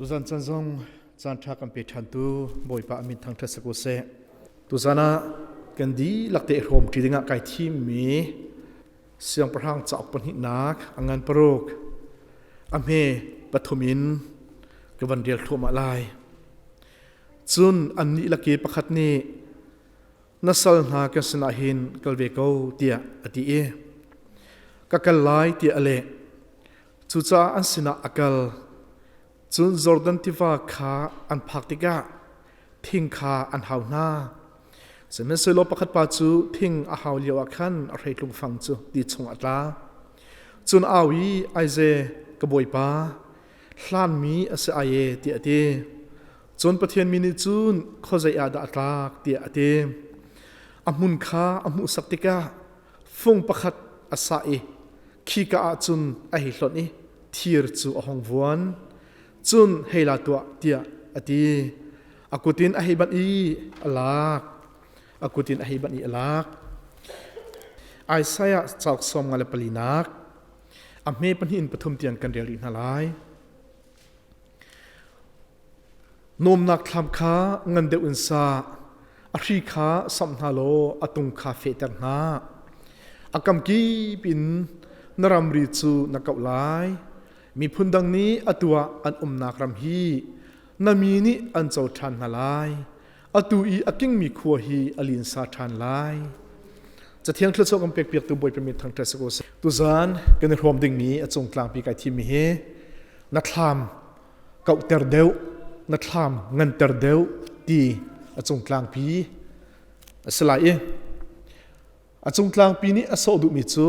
Tuzan chan zong caan ṭha kan pe ṭhantu Bawipa a min thangṭhat si ko seh. Tuzan ah kan dihlak te hrawm ṭi dingah kai thimmi Siangpahrang cauk pahnihnak a ngan paruk a hme pathum in ka van rel thluahmah lai. Cun annih laki pakhat nih na sal hna kan sinah hin kal ve ko tiah a ti i ka kal lai tiah a leh. Cucaah an sinah a kal. Cun Jordan tiva kha an phak tikah thing kha an hau hna. Sihmanhsehlaw pakhat pa cu thing a hau lioah khan a hreitlung fang cu ti chungah a tla. Cun a au i, Aize, ka bawipa, hlanmi a si ai e, tiah a ti. Cun Pathian mi nih cun khuazei ah dah a tlak tiah a ti. A hmun kha a hmuhsak tikah fung pakhat a sah i khika ah cun a hei hlonh i thir cu a hung vuan. Cun hei la tuah tiah a ti. A kut in a hei banh i a lak. A kut in a hei banh i a lak. Isaiah cauk sawm nga le palinak a hme pahnih in pathum tiang kan rel rih hna lai. Nuamnak thlam kha ngan deuh in sa, a hri kha samh hna law a tung kha fehter hna. A kamkip in na ramri cu na kauh lai. Miphun dang nih atu ah an umnak ram hi na mi nih an co ṭhan hna lai. Atu i a kingmi khua hi a linsa ṭhan lai. Cathiang thluachuah kan pekpiaktu Bawipa min thangṭhat si ko seh. Tuzaan kan i hrawm dingmi a cung tlangpi kai thimmi hi na thlam kauhter deuh, na thlam nganter deuh ti a cung tlangpi a si lai i a cung tlangpi nih a sawh duhmi cu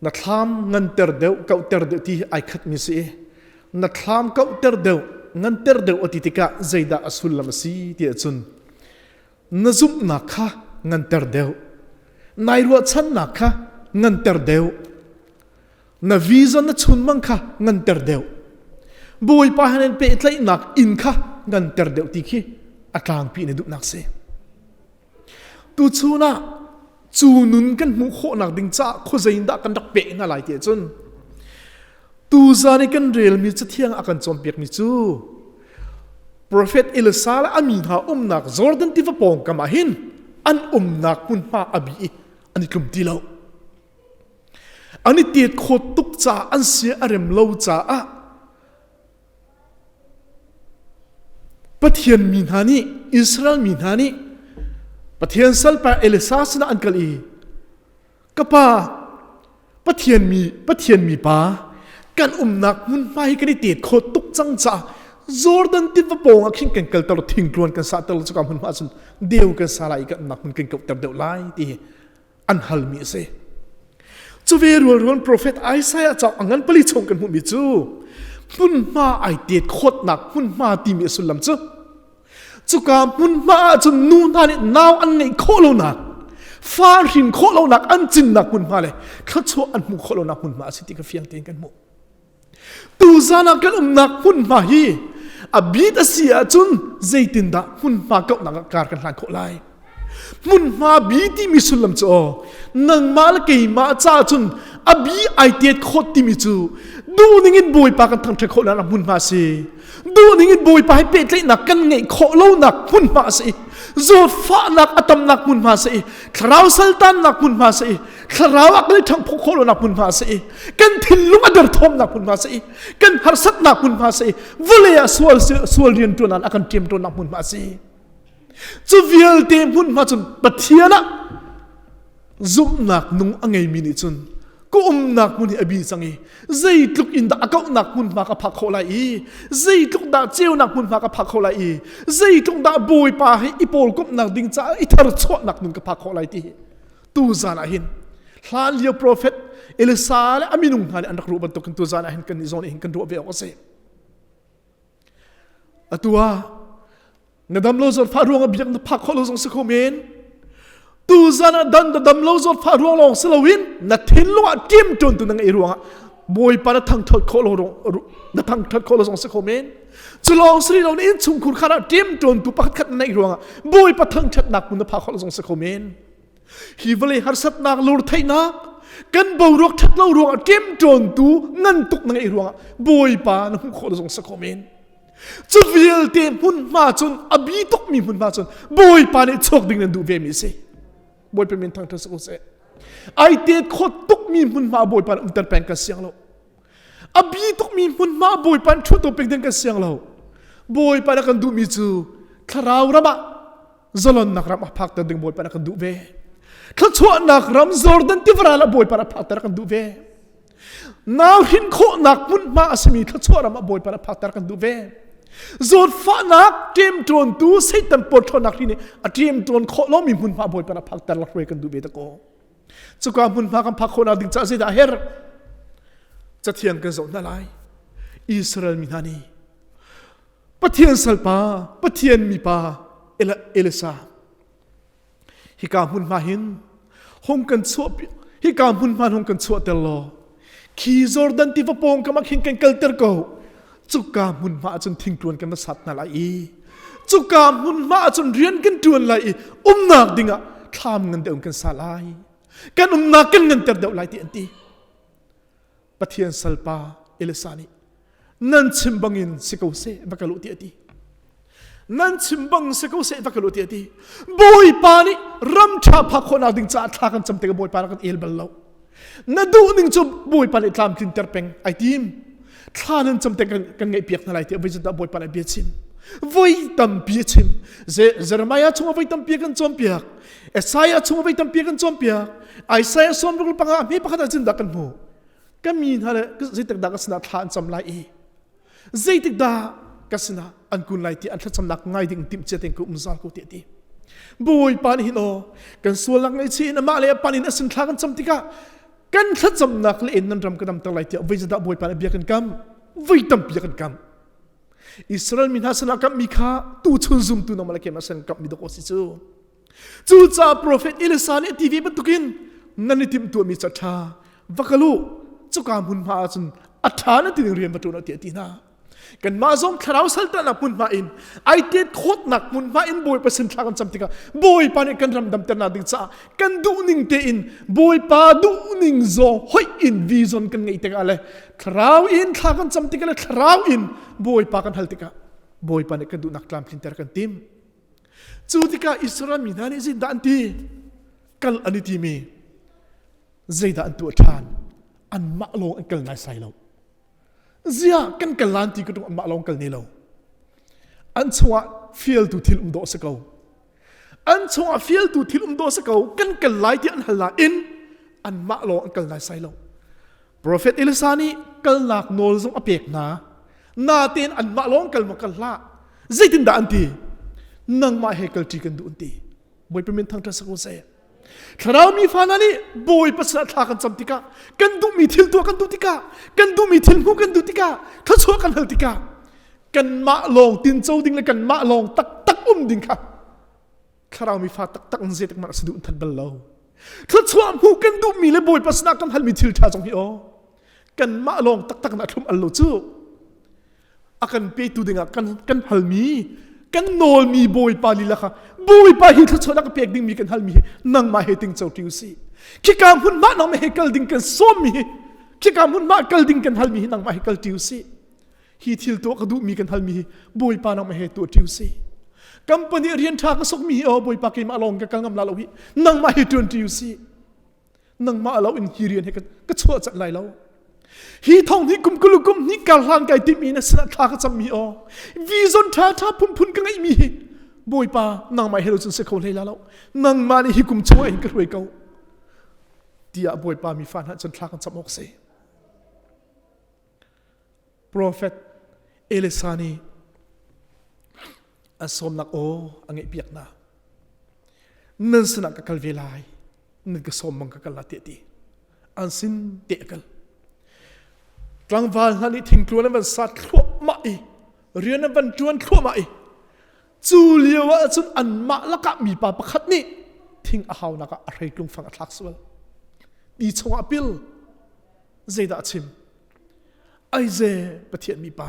na thlam nganter deuh, kauhter deuh ti hi ai khatmi si i na thlam kauhter deuh, nganter deuh a ti tikah zeidah a sullam a si ti ahcun na zumhnak kha nganter deuh, nai ruahchannak kha nganter deuh, na vision na chunmang kha nganter deuh, Bawipa he nan pehtlaihnak inn kha nganter deuh ti khi a tlangpi na duhnak si. Tuchun ah cu nun kan hmuh khawhnak ding caah khuazei in dah kan rak peh hna lai ti ahcun tuzan i kan relmi cathiang a kan cawnpiakmi cu Profet Elisa le a mi hna umnak Jordan tiva pawngkam ah hin an umnak hmunhma a bi i an i tlum ti lo. An i tet khawt tuk caah an sia a rem lo caah Pathian mi hna nih Israel mi hna nih Pathian salpa Elisa sinah an kal i ka pa Pathian mi Pathian mi pa kan umnak hmunhma hi kan i tet kho tuk cang caah Jordan tiva pawng ah khin kan kalter thingtluan kan sahter lo cuka hmunhma cun deu kan sa lai i kan umnak hmun kan kauhter deuh lai ti hi an halmi a si. Cu ve rualruan profet Isaiah cauk a ngan pali chung kan hmuhmi cu hmunhma ai tet khawtnak hmunhma timi a sullam cu cuka hmunhma ahcun nu hna nih nau an ngeih khawh lonak fa hrin khawh lonak an cinnak hmunhma le thluachuah an hmuh khawh lonak hmunhma a si ti kha fiang tein kan hmuh. Tuzan ah kan umnak hmunhma hi a bit a si ahcun zeitindah hmunhma kauhnak ah kar kan hlan khawh lai? Hmunhma bi timi sullam cu aw nangmah le keimah caah cun a bi ai tet khawt timi cu duh ning in Bawipa kan thangṭhat khawh lonak hmunhma a si. Duh ning in Bawipa he pehtlaihnak kan ngeih khawh lonak hmunhma a si. Zawtfahnak a tamnak hmunhma a si. Thlarau saltannak hmunhma a si. Thlarau ah kan i ṭhangphawh khawh lonak hmunhma a si i kan thinlung a derthawmnak hmunhma a si i kan harsatnak hmunhma a si i vawlei ah sual sual rian ṭuan a kan ṭiam ṭuannak hmunhma a si. Cu vialte hmunhma cun Pathian ah zumhnak nung a ngeimi nih cun ka umnak hmun hi a bi cang i zeitluk in dah a kauhnak hmunhma ka phak khawh lai i zeitluk dah ceunak hmunhma ka phak khawh lai i zeitluk dah Bawipa hi i pawlkomhnak ding caah i tharchuahnak nun ka phak khawh lai ti hi tuzan ah hin hlan lio profet Elisa le a minung hna nih an rak ruah bantukin tuzan ah hin kan nih zawn hin kan ruah ve awk a si. Atu ah na dam lo zawtfah ruang ah biak na phak khawh lo zong si kho men. Tuzan ah dan na dam lo zawtfah ruang lawng si loin na thinlung ah ṭim ṭun tu na ngeih ruangah Bawipa na thangṭhat khawh lo na thangṭhat khawh lo zong si kho men. Cu lawng si lo na innchungkhur khan ah ṭim ṭun tu pakhat khat na neih ruangah Bawipa thangṭhatnak hmun na phak khawh lo zong si kho men. Hi vawlei harsatnak lurtheihnak, Kan boruak ṭhat lo ruangah ṭemṭawntu ngan tuk na ngeih ruangah Bawipa na hmuh khawh lo zong si kho men. Cu vialte hmunhma cun a bi tukmi hmunhma cun Bawipa nih chuak ding nan duh ve mi a si. Bawipa min thangṭhat si ko seh. Ai tet khawt tukmi hmunhma Bawipa nih umter peng kan siang lo. A bi tukmi hmunhma Bawipa nih ṭhuat pek ding kan siang lo. Bawipa nih a kan duhmi cu thlarau ram ah zalonnak ram a phakter ding Bawipa nih a kan duh ve. Thluachuahnak ram Jordan tiva ah Bawipa nih a phakter a kan duh ve. Nau hrin khawhnak hmunhma a simi thluachuah ram ah Bawipa nih a phakter a kan duh ve. Zawtfahnak ṭemṭawntu Satan porṭhawnak hri nih a ṭemṭawn khawh lomi hmunhma Bawipa nih a phakter la hruai kan duh ve ta kaw. Cuka hmunhma kan phak khawhnak ding caah zeidah a herh? Cathiang kan zoh hna lai. Israel mi hna nih Pathian salpa, Pathian mipa Elisa hika hmunhma hin hung kan chuah hika hmunhma hung kan chuahter law khi Jordan tiva pawng kam ah khin kan kalter ko cuka hmunhma ahcun thingtluan kan va sat hna lai i cuka hmunhma ahcun rian kan ṭuan lai i umnak dingah thlam ngan deuh kan sa lai kan umnak kan nganter deuh lai ti an ti Pathian salpa Elisa nih nan chim bangin si ko seh va kal u ti a ti nan chim bang si ko seh va kal u ti a ti Bawipa nih ram ṭha phak khawhnak ding caah thla kan cam tikah Bawipa rak kan el bal lo na duh ning cu Bawipa nih tlamtlinter peng ai tim thla nan cam te kan, kan ngaih piak hna lai tiah voi dah Bawipa nih bia chim voi tampi a chim Jeremiah chungah voi tampi kan cawnpiak Isaiah chungah voi tampi kan cawnpiak Isaiah sawm panga hme pakhat ah cun dah kan hmu ka mi hna le zeitik dah ka sinah thla an cam lai i zeitik dah ka sinah an kun lai ti an thlacamnak ngai ding timh cia tein ka um zal ko ti ti Bawipa nih hin aw kan sualnak ngaihchih in amah le a pan in a sin thla kan cam tikah kan thlacamnak le in nan ram ka damter lai tiah voi dah Bawipa nih bia kan kam voi tampi kan kam Israel mi hna sinah kammi kha tu chun zumtu nangmah le keimah sin kammi dawk si cu Cucaah profet Elisa nih a ti ve bantukin nan i timhtuahmi cu a ṭha. Va kal u, cuka hmunhma ah cun a ṭha nan ti ding rian va ṭuan u tiah a ti hna. Kanmah zong thlarau saltannak hmunhma in ai tet khawtnak hmunhma in Bawipa sin thla kan cam tikah Bawipa nih kan ram damternak ding caah kan duhning tein Bawipa duhning zaw hoih in vision kan ngeih tikah le thlarau in thla kan cam tikah le thlarau in Bawipa kan hal tikah Bawipa nih kan duhnak tlamtlinter kan tim. Cu tikah Israel mi hna nih zeidah an ti? Kal an i timi zeidah an tuah ṭhan? Anmah lawng an kal naisai lo. Ziah kan kal lan ti ka ṭung anmah lawng kal ne lo. An chungah fialtu thil um dawh si ko. An chungah fialtu thil um dawh si ko. Kan kal lai ti an hal nain anmah lawng an kal naisai lo. Profet Elisa nih kalnak nawl zong a pek hna. Natein anmah lawng kal maw kal hlah. Zeitindah an ti? Nangmah he kalṭi kan duh an ti. Bawipa min thangṭhat sak u seh. Thlarau mi fa hna nih Bawipa sinah thla kan cam tikah, kan duhmi thil tuah kan duh tikah, kan duhmi thil hmuh kan duh tikah, thluachuah kan hal tikah, kanmah lawng tinco ding le kanmah lawng taktak um ding kha thlarau mi fa taktak in zeitik hmanh a si duh that bal lo. Thluachuah hmuh kan duhmi le Bawipa sinah kan halmi thil ṭha zong hi aw kanmah lawng taktak na thlum al lo cu a kan petu dingah kan kan halmi kan nawlmi Bawipa lila kha Bawipa hi thluachuah ka pek dingmi kan halmi hi nangmah he ting co ṭi usih khika hmunhma nangmah he kal ding kan sawmmi hi khika hmunhma kal ding kan halmi hi nangmah he kal ṭi usih hi thil tuah ka duhmi kan halmi hi Bawipa nangmah he tuah ṭi usih company rian ṭha ka sokmi hi aw Bawipa keimah lawng ka kal ngam la lo hi nangmah he ṭuan ṭi usih nangmah lo in hi rian hi ka chuah cat lai lo hi thong hi kum kulu kum hnih kar hlan kai tim in sinah thla ka cam mi aw vision tha tha phunphun ka ngeih mi hi bawipa nangmah he lo cun si kho hlei la lo nangmah nih hi kum chung ah hin ka hruai ko tiah bawipa mi fa hna cun thla kan cam awk si Profet Elisa nih a sawmnak aw a ngeihpiak hna. Nan sinah ka kal ve lai, nan ka sawm bang ka kal la tiah ti. An sin te a kal. Tlangval hna nih thingtluan an van sat thluahmah i rian an van ṭuan thluahmah i cu lio ah cun anmah lakah mipa pakhat nih thing a haunak ah a hreitlung fang a thlak sual. Ti chungah a pil. Zeidah a chim? Aize Pathian mipa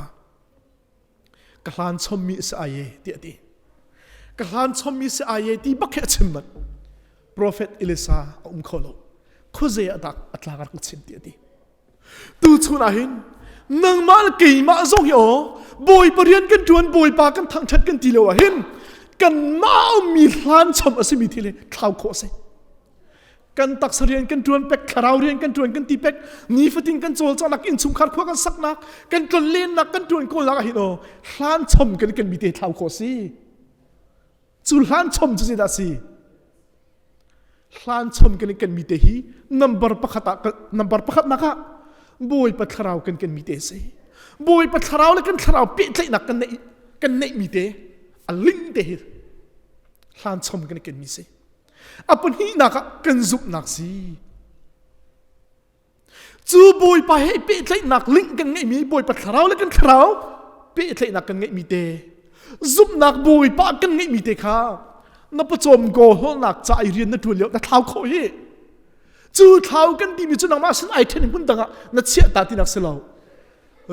ka hlan chommi si ai e tiah a ti. Ka hlan chommi si ai e ti bak hi a chim manh. Prophet Elisa a um kho lo. Khuazei ah dah a tlak a rak chim ti a ti. Tu chun ah hin nangmah le keimah zong hi aw Bawipa rian kan ṭuan Bawipa kan thangṭhat kan ti lio ah hin kanmah ummi hlan chom a simi thil hi thlau khawh a si. Kan taksa rian kan ṭuan pek, thlarau rian kan ṭuan kan ti pek, nifatin kan cawlcanghnak, innchungkhar khua kan saknak, kan tlonlennak, kan ṭuan kawlnak ah hin aw hlan chom kan kan mi te thlau khawh a si. Cu hlan chom cu zeidah a si? Hlan chom kan kan mi te hi number pakhat ah number pakhat nak ah Bawipa thlarau kan kan mi te si. Bawipa thlarau le kan thlarau pehtlaihnak kan neih kan neih mi te a ling te hi hlan chom kan kan mi si. A pahnihnak ah kan zumhnak si. Cu Bawipa he pehtlaihnak link kan ngeihmi Bawipa thlarau le kan thlarau pehtlaihnak kan ngeihmi te zumhnak Bawipa kan ngeihmi te kha na pawcawm go holnak ca i rian na ṭuan lio na thlau khawh hi cu thlau kan timi cu nangmah sin ai ṭhen hmun dang ah na chiah ta tinak si lo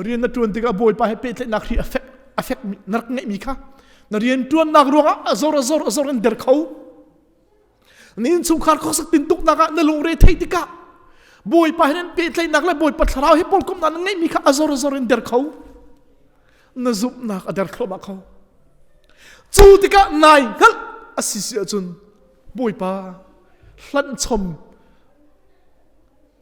rian na ṭuan tikah Bawipa he pehtlaihnak hri a fek a fek na rak ngeihmi kha na rian ṭuannak ruangah a zor a zor a zor in der kho Na innchungkhar khuasak tintuknak ah na lungre theih tikah Bawipa he nan pehtlaihnak le Bawipa thlarau he pawlkomhnak na ngeihmi kha a zor a zor in der kho. Na zumhnak a der thluahmah kho. Cu tikah nai hngalh a si si ahcun Bawipa hlanhchom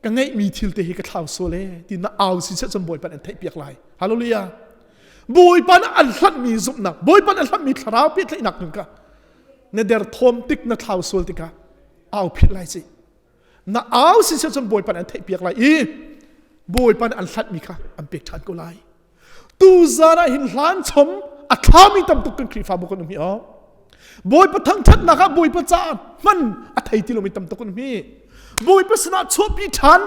ka ngeihmi thil te hi ka thlau sual e ti na au si cun Bawipa nih an theihpiak lai. Hallelujah. Bawipa nih an hlanhmi zumhnak, Bawipa nih an hlanhmi thlarau pehtlaihnak nun kha na derthawm tik na thlau sual tikah au phit lai ci na au si cun bawipa nih an theihpiak lai i bawipa nih an hlatmi kha an pek ṭhan ko lai tu zan ah hin hlan chom a thlami tam tuk kan Khrihfabu kan um hi aw bawipa thangṭhatnak ah bawipa caah hman a thei ti lomi tam tuk kan um hi bawipa sinah chuahpi ṭhan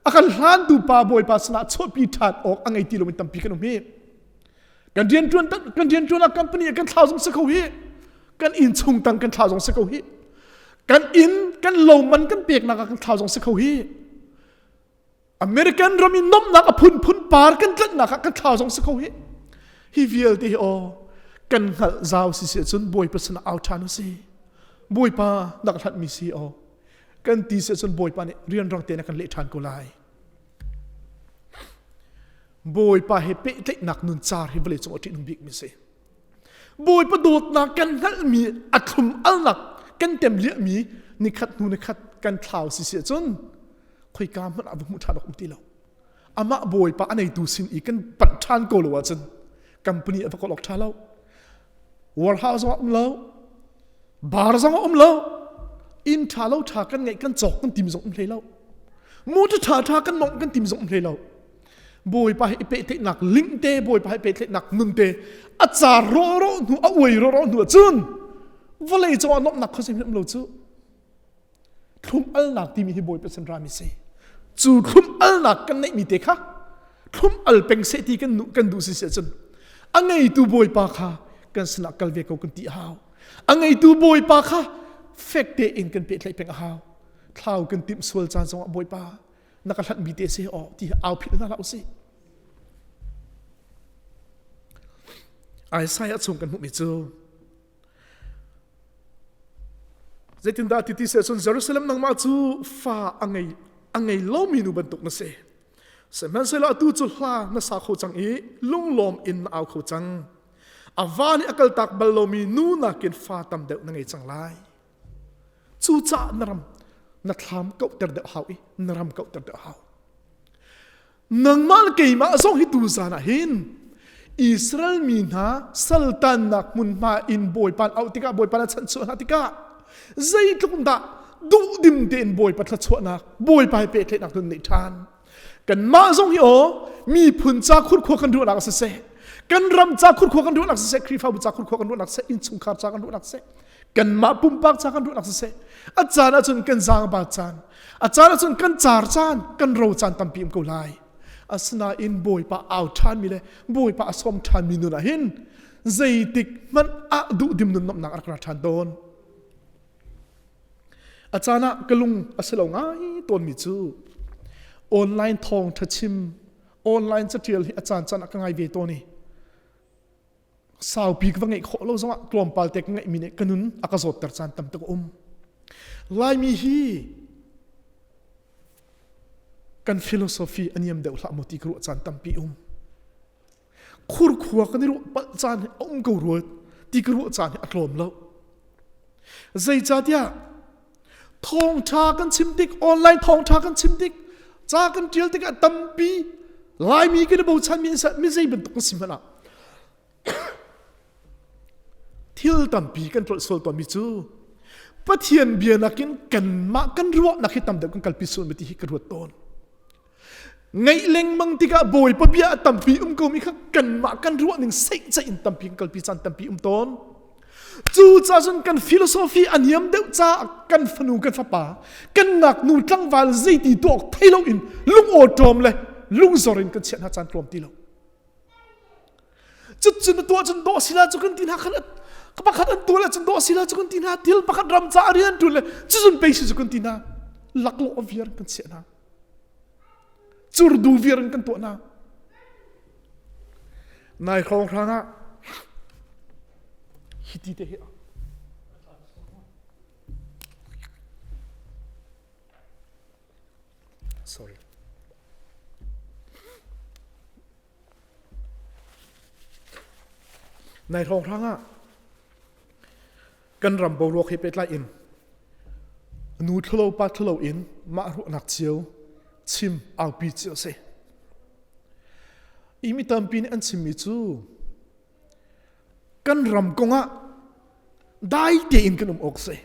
a kan hlantu pa bawipa sinah chuahpi ṭhan awk a ngei ti lomi tampi kan um hi Kan rianṭuan kan rianṭuan ah company kan thlau zong si ko hi. Kan inn chung tang kan thlau zong si ko hi. Kan inn kan lo man kan peknak ah kan thlau zong si ko hi. American ram i nomnak a phunphun par kan tlanhnak ah kan thlau zong si ko hi. Hi vialte hi aw kan hngalh zau si si cun Bawipa sinah au ṭhan u si. Bawipa nak hlatmi si aw kan ti si cun Bawipa nih rianrang tein a kan leh ṭhan ko lai. Bawipa he pehtlaihnak nun car hi vawlei cung a ṭihnung bikmi si. Bawipa dawtnak kan hngalhmi a thlum alnak kan tem liahmi nikhat hnu nikhat kan thlau si si ahcun khoika hmanh ah va hmuh ṭhan awk um ti lo. Amah Bawipa a neitu sin i kan panh ṭhan ko lo ahcun company a va kawl awk ṭha lo. Warehouse zong ah um lo. Bar zong a um lo. Inn ṭha lo ṭha kan ngeih kan cawk kan tim zong um hlei lo. Motor ṭha ṭha kan mongh kan tim zong um hlei lo. Bawipa he i pehtlaihnak ling te Bawipa he pehtlaihnak nun te a car rawro hnu a uai rawro hnu ahcun vawlei cungah nuamhnak khuazei hmanh um lo cu thlum alnak timi hi Bawipa sin rami si cu thlum alnak kan neihmi te kha thlum al peng seh ti kan kan duh si si ahcun a ngeitu Bawipa kha kan sinah kal ve ko kan ti a hau a ngeitu Bawipa kha fek tein kan pehtlaih peng a hau thlau kan timh sual caan zongah Bawipa na ka hlanhmi te si aw ti au philh hna hlah usih Isaiah chung kan hmuhmi cu zeitindah ti ti seh cun Jerusalem nangmah cu fa a ngei a ngei lomi nu bantuk na si sihmanhsehlaw atu cu hla na sa kho cang i lunglawm in na au kho cang a va nih a kaltak bal lomi nu nakin fa tam deuh na ngei cang lai Cucaah na ram na thlam kauhter deuh hau i na ram kauhter deuh hau. Nangmah le keimah zong hi tu zan ah hin Israel mi hna saltannak hmunhma in Bawipa an auh tikah Bawipa na chanhchuah hna tikah zeitluk dah duhdim tein Bawipa thluachuahnak Bawipa he pehtlaihnak nun neih ṭhan. Kanmah zong hi aw miphun ca khurkhua kan ruahnak siseh kan ram ca khurkhua kan ruahnak siseh Khrihfabu ca khurkhua kan ruahnak siseh innchungkhar ca kan ruahnak siseh kanmah pumpak ca kan ruahnak siseh a caan ahcun kan zaangba caan a caan ahcun kan car caan kan ro caan tampi um ko lai asinain bawipa au ṭhanmi le bawipa a sawm ṭhanmi nun ah hin zeitik hmanh ah duhdim nun nomhnak a rak ra ṭhan tawn a caan ah ka lung a si lo ngai tawnmi cu online thawng ṭha chim online caṭial hi a caan caan ah ka ngai ve tawn i Saupi ka va ngeih khawh lo zongah tlawmpal te ka ngeihmi nih ka nun a ka zawtter caan tam tuk a um. Laimi hi. Kan philosophy a niam deuh hlah maw ti ka ruah caan tampi um. Khurkhua kan i ruah palh caan hi a um ko rua ti ka ruah caan hi a tlawm lo. Zeicahtiah thawngṭha kan chim tik, online thawngṭha kan chim tik, ca kan ṭial tikah tampi Laimi kan i bochanmi mi zei bantuk kan si hmanh ah thil tampi kan tlolh sual tawnmi cu Pathian bia nakin kanmah kan ruahnak hi tam deuh kan kalpi sual ti hi ka ruat tawn. Ngaih lengmang tikah Bawipa bia a tampi um komi kha kanmah kan ruah ning seihceih in tampi kan kalpi caan tampi um tawn. Cu ca cun kan philosophy a niam deuh caah kan fanu kan fapa kan ngaknu tlangval zeiti tuah awk thei loin lung awṭawm le lungzor in kan chiah hna caan tlawm ti lo. Cucu na tuah cun dawh sila cu kan ti hna khan pakhat an tuah le cun dawh sila cu kan ti hna thil pakhat ram ca rian ṭuan le cucun pei si cu kan ti hna laklawh viar kan chiah hna. Curdu viar in kan tuah hna. Nai hrawng hrang ah hiti te hi sorry Nai hrawng hrang ah kan ram boruak he pehtlai in nu thlulo pa thlulo in mah ruahnak cio chim aupi cio si. I mi tampi nih an chimmi cu kan ram kongah dai tein kan um awk si.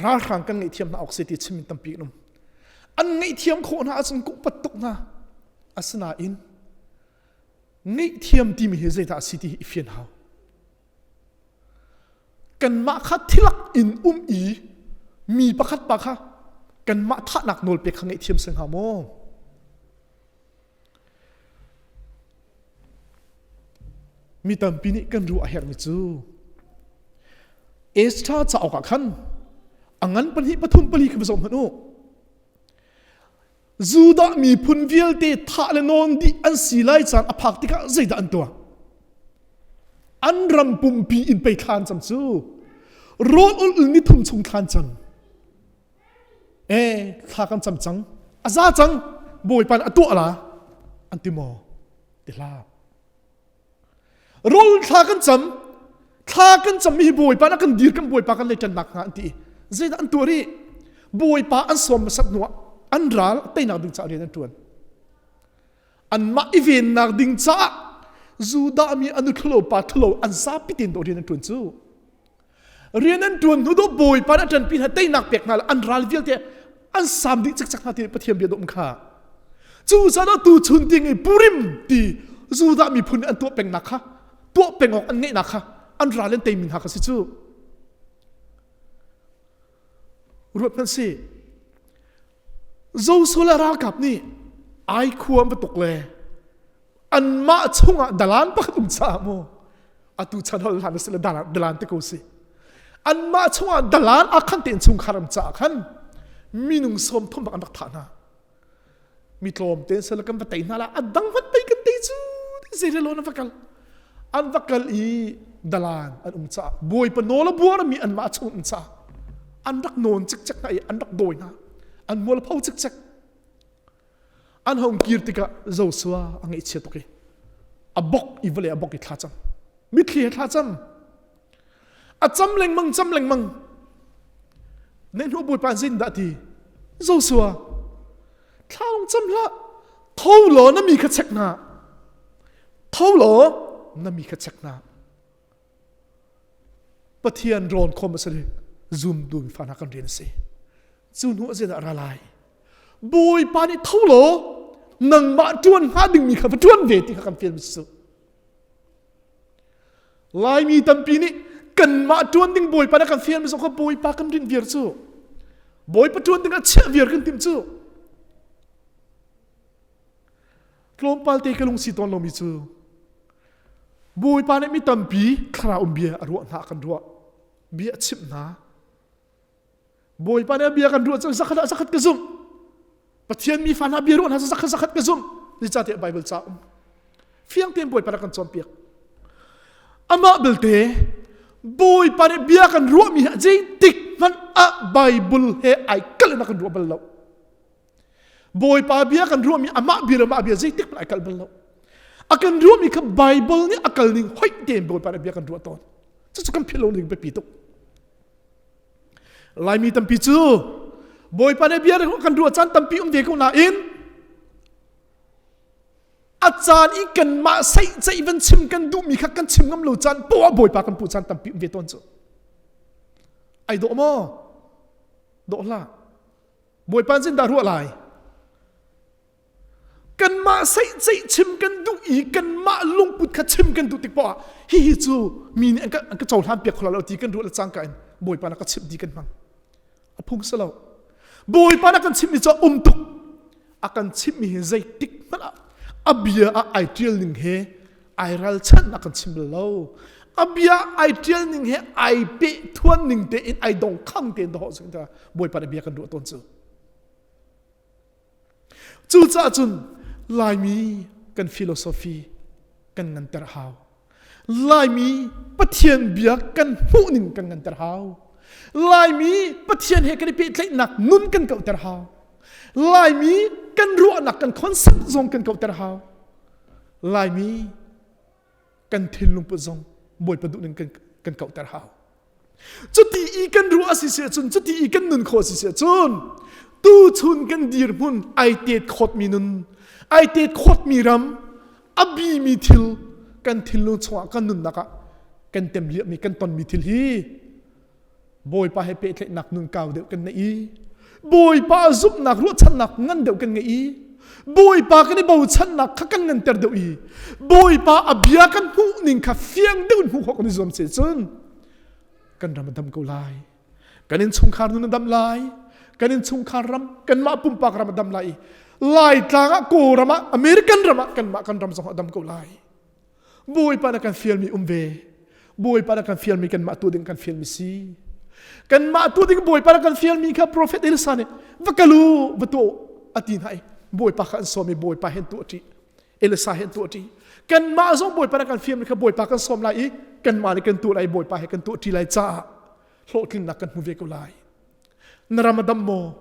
Ralhrang kan ngaihthiam hna awk si ti chimmi tampi kan um. An ngaihthiam khawh hna ahcun kuhpat tuk hna. Asinain ngaihthiam timi hi zeidah a si ti hi i fian hau. Kanmah kha thilak in um i mi pakhat pa kha kanmah thahnak nawl pek kha ngaihthiam si hnga maw? Mi tampi nih kan ruah a herhmi cu Esther cauk ah khan a ngan pahnih pathum pali kha va zoh hmanh u. Judah miphun vialte thah le nawn dih an si lai caan a phak tikah zeidah an tuah? An ram pumpi in pei thla an cam cu. Rawl ul ni thum chung thla an cam. E thla kan cam cang. A za cang. Bawipa nih a tuah la. An ti maw? Ti hlah. Rawl thla kan cam. Thla kan cam mi hi Bawipa nih a kan dir kan Bawipa kan leiṭan nak hnga an ti. Zeidah an tuah rih? Bawipa an sawm hmasat hnuah an ral teinak ding caah rian an ṭuan. Anmah i vennak ding caah Judah mi an u thlulo pa thlulo an zapi tein dawh rian an ṭuan cu. Rian an ṭuan hnu dawh Bawipa nih a ṭanpi hna teinak pek hna le an ral vialte an sam dih cikcek hna ti Pathian bia dawh kha. Cu zan ah tuchun ting i Purim ti Judah miphun nih an tuah pengnak kha tuah peng awk an ngeihnak kha an ral an teimi hna kha si cu. Ruat hmanh si. Joshua le ralkap nih ai khua an va tuk le anmah chungah dalan pakhat um caah mu atu chan hol hlan si le dalan te ko si anmah chungah dalan a khan tein chungkhar am caah khan minung sawm thum bak an rak thah hna mi tlawm te sel kan va tei hna la a dang hmat pei kan tei cu zei lo na va kal an va kal i dalan an um caah bawipa nawl a buar mi anmah chung um caah an rak nawn cikcek hna i an rak dawi hna an mual pho cikcek an hong kir tikah Joshua a ngaihchia tuk i a bok i vawlei a bok i thla cam mitthli he thla cam a cam lengmang cam lengmang ne hnu bawipa zin dah ti Joshua thlaung cam hlah tho law na mi kha check hna tho law na mi kha check hna Pathian rawn khom a si zum dun fa hna kan rian a si cu hnu a zeidah ra lai Bawipa nih tho law nangmah ṭuan hnga dingmi kha va ṭuan ve ti kha kan fial mi cu Laimi tampi nih kanmah ṭuan ding Bawipa nih kan fial mi zong kha Bawipa kan rinh viar cu Bawipa ṭuan ding ah chiah viar kan timh cu tlawmpal te ka lungsi tawn lomi cu Bawipa nih mi tampi thlarau um bia a ruah hna kan ruah bia a chimh hna Bawipa nih a bia kan ruah cu zakhat ah zakhat ka zumh. Pathian mi fa hna bia ruah hna cu zakhat zakhat ka zumh. Zeicahtiah Bible ca um. Fiang tein Bawipa rak kan cawnpiak. Amah belte Bawipa nih bia kan ruahmi hi zeitik hmanh ah Bible he ai kalh in a kan ruah bal lo. Bawipa bia kan ruahmi amah bia le mah bia zeitik hmanh ai kalh bal lo. A kan ruahmi kha Bible nih a kal ning hoih tein Bawipa nih bia kan ruah tawn. Cucu kan philh lo ning biapi tuk. Laimi tampi cu Bawipa nih bia kan ruah caan tampi um ve ko nain a caan i kanmah seihceih van chim kan duhmi kha kan chim ngam lo caan poah Bawipa kan puh caan tampi um ve tawn cu. Ai dawh maw? Dawh hlah. Bawipa zin dah ruah lai? Kanmah seihceih chim kan duh i kanmah lungput kha chim kan duh tik poah hihi cu mi nih an ka, an ka cohlan piak kho lo ti kan ruah le cangka in Bawipa na ka chimh di kan hmang. A phung si lo. Bawipa na kan chimhmi cu a um tuk. A kan chimhmi hi zeitik hmanh ah a bia ah ai ṭial ning he ai ralchanh a kan chim bal lo. A bia ai ṭial ning he ai peh thuan ning tein ai dongkhang tein dawh sing ta Bawipa na bia kan ruah tawn cu. Cucaah cun Laimi kan philosophy kan nganter hau. Laimi Pathian bia kan hmuh ning kan nganter hau. Laimi Pathian he kan i pehtlaihnak nun kan kauhter hau. Laimi kan ruahnak kan concept zong kan kauhter hau. Laimi kan thinlung put zong Bawipa duh ning kan, kan kauhter hau. Cuti i kan ruah a si si ahcun, cuti i kan nun khawh a si si ahcun, tuchun kan dirhmun ai tet khawtmi nun, ai tet khawtmi ram, a bimi thil kan thinlung chungah kan nunnak ah kan tem liahmi kan tonmi thil hi Bawipa he pehtlaihnak nun kau deuh kan nei i Bawipa zumhnak ruahchannak ngan deuh kan ngei i Bawipa kan i bochannak kha kan nganter deuh i Bawipa a bia kan hmuh ning kha fiang deuh in hmuh khawh kan i zuam se cun kan ram a dam ko lai kan innchungkhar nun a dam lai kan innchungkhar ram kanmah pumpak ram a dam lai i Laitlang ah Kawlram ah American ram ah kanmah kan ram zong a dam ko lai Bawipa na kan fialmi um ve. Bawipa na kan fialmi kanmah tu ding kan fialmi si. Kanmah tu ding Bawipa na kan fialmi kha Prophet Elisa nih va kal u va tuah a ti hna i Bawipa kha an sawm i Bawipa hen tuah ṭi. Elisa hen tuah ṭi. Kanmah zong Bawipa na kan fialmi kha Bawipa kan sawm lai i kanmah nih kan tuah lai Bawipa he kan tuah ṭi lai caah hlawhtlinnak kan hmu ve ko lai. Na ram a dam maw?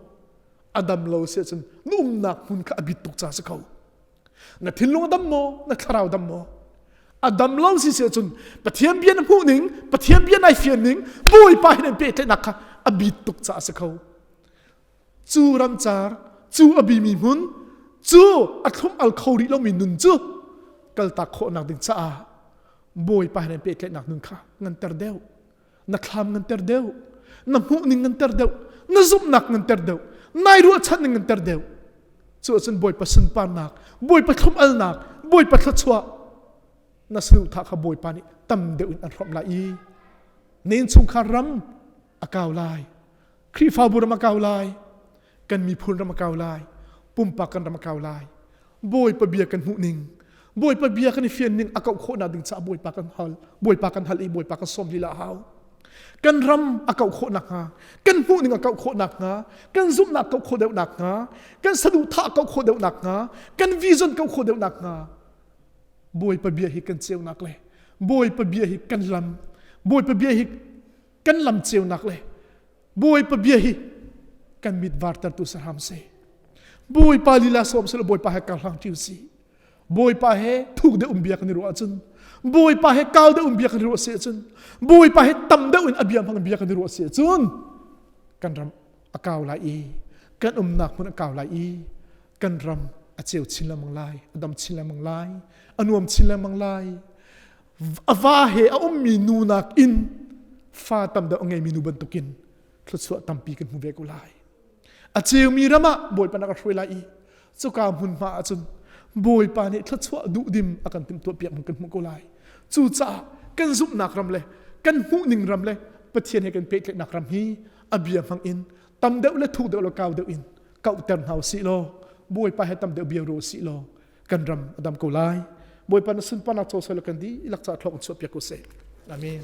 A dam lo si ahcun na umnak hmun kha a bit tuk ca si ko. Na thinlung a dam maw? Na thlarau dam maw? A dam lo si si ahcun Pathian bia na hmuh ning, Pathian bia nai fian ning, Bawipa hin an pehtlaihnak kha a bit tuk caah a si kho. Cu ramcar, cu a bimi hmun, cu a thlum al kho rih lomi nun cu kaltak khawhnak ding caah Bawipa hin an pehtlaihnak nun kha nganter deuh. Na thlam nganter deuh. Na hmuh ning nganter deuh. Na zumhnak nganter deuh. Nai ruahchan ning nganter deuh. Cu ahcun Bawipa sunparnak, Bawipa thlum-alnak, Bawipa thluachuah na saduhthah kha Bawipa nih tam deuh in an hrawmh lai i na innchungkhar ram a kau lai. Khrihfabu ram a kau lai. Kan miphun ram a kau lai. Pumpak kan ram a kau lai. Bawipa bia kan hmuh ning, Bawipa bia kan i fian ning a kauh khawhnak ding caah Bawipa kan hal, Bawipa kan hal i Bawipa kan sawm lila a hau. Kan ram a kauh khawh nakhnga, kan hmuhning a kauh khawh nakhnga, kan zumhnak kauh khawh deuh nakhnga, kan saduhthah kauh khawh deuh nakhnga, kan vision kauh khawh deuh nakhnga, Bawipa bia hi kan ceunak le Bawipa bia hi kan lam, Bawipa bia hi kan lam ceunak le Bawipa bia hi kan mit vartertu si hram seh. Bawipa lila sawm seh Bawipa he karhlang ṭi usih. Bawipa he thuk deuh um bia kan i ruah ahcun Bawipa he kau deuh um bia kan i ruah si ahcun Bawipa he tam deuh in a bia hmang bia kan i ruah si ahcun kan ram a kau lai i kan umnak hmun a kau lai i kan ram a ceu chin lengmang lai a dam chin lengmang lai a nuam chin lengmang lai a va he a ummi nu nakin fa tam deuh a ngeimi nu bantukin thluachuah tampi kan hmu ve ko lai A ceumi ram ah Bawipa na ka hruai lai i cuka hmunhma ahcun Bawipa nih thluachuah duhdim a kan timhtuahpiak kan hmuh ko lai. Cucaah kan zumhnak ram le kan hmuhning ram le Pathian he kan pehtlaihnak ram hi a bia hmang in tam deuh le thuk deuh le kau deuh in kauhter hna usih law Bawipa he tam deuh bia ru usih law kan ram a dam ko lai. Bawipa na sunparnak co sel kan dihlak ca thlawk in chuahpiak ko seh. Amen.